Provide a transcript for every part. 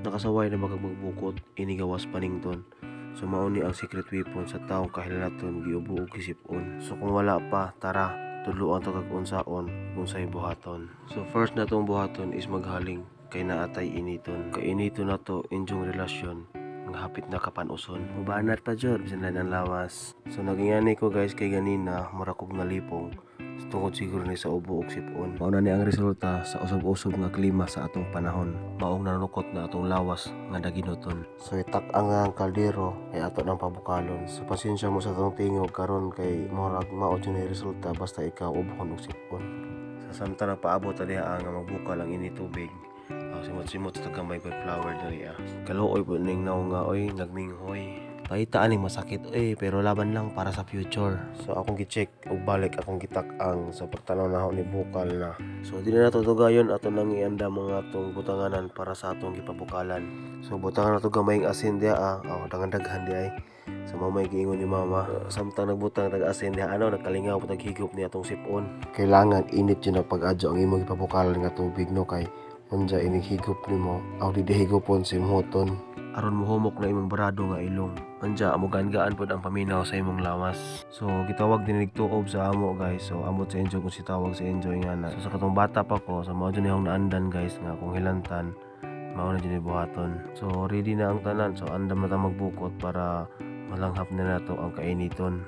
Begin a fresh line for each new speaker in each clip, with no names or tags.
Nakasaway na ba kag magbukot inigawas panington? So mao ni ang secret weapon sa taong kahilanlaton, giubo ug gisip-on. So kung wala pa, tara, tudloan ta kag unsaon unsay buhaton. So first natong buhaton is maghaling kay naa tay initon. Kay initon nato inyong relasyon nga hapit na kapan-uson. Mubanat pa jud bisan lain ang lawas. So nagingani ko, guys, kay ganina mura kog nalipong tungod siguro ni sa ubo ug sipon. Mao na ni ang resulta sa usob-usob nga klima sa atong panahon. Maong nanukot na atong lawas nga daginuton. So itak-ang nga ang kaldero kay ato nang pabukalon. So pasensya mo sa atong tingog karon kay murag mao jud ni resulta basta ikaw ubohon og sipon. Sa samtang nagpaabot ta diha nga magbukal ang ini tubig. Simot-simot sa gamay ko flour diri ah. Kaluoy po ning naong nga oy, nagminghoy. Paita aning masakit eh, pero laban lang para sa future. So akong gi-check ug balik akong gitak-ang sa pagtanaw nako ni bukal na. So di na nato dugayon, ato nang ianda mga atong butanganan para sa atong gipabukalan. So butangan nato gamayng asin diha ah. Oh, daghan-daghan di ay. Sa mamay giingon ni mama. Samtang nagbutang tag asin diha ano, nagkalingaw po tag higop ni atong sipon. Kailangan init jud ang pag-adyo ang imong gipabukalan nga tubig, no, kay unja inig higop nimo aw di higopon simhoton aron mohumok na imong barado nga ilong. Anja mugaan-gaan pod ang paminaw sa imong lawas. So gitawag din tuob sa amo, guys. So amot sa enjoy kung si tawag sa enjoy nga na. So sa katong bata pa ko, so mao jud ni akong naandan, guys, nga kung hilantan mao na jud ni buhaton. So ready na ang tanan. So andam na ta magbukot para malanghap na nato ang kainiton.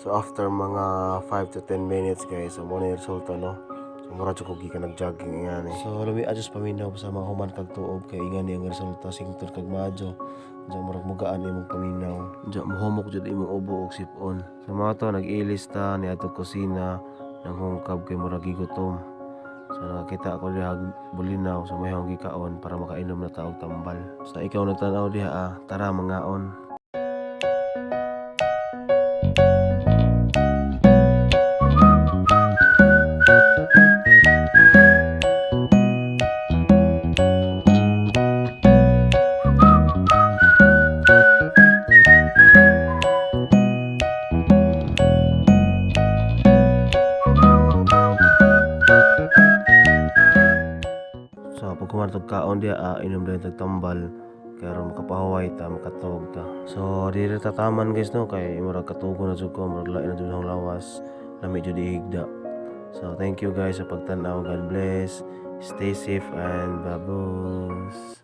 So after mga 5 to 10 minutes, guys, so mao na yung resulta, no. So mura jud ko gikan nag-jogging ingani. So lami adjust paminaw sa mga human kag tuob kay ingani ang resulta, singtod kag madyo. Diya murag mugaan imong paminaw. Diya mohumok jud imong ubo ug sipon. So mga to nag-ilis ta ni atong kusina nang hungkab kay murag gigutom. So nakakita ako diha bulinaw, so may gikaon para makainom na ta og tambal. Sa ikaw nagtan-aw diha ah, tara, mangaon. So pag human tog kaon diha ah, inom dayon tag tambal kay aron makapahuway ta, makatuog ta. So diri tataman, guys, no, kay murag katugo na jud ko, murag lain na jud akong lawas, lami jud ihigda. So thank you, guys, sa pagtan-aw. God bless. Stay safe and babus.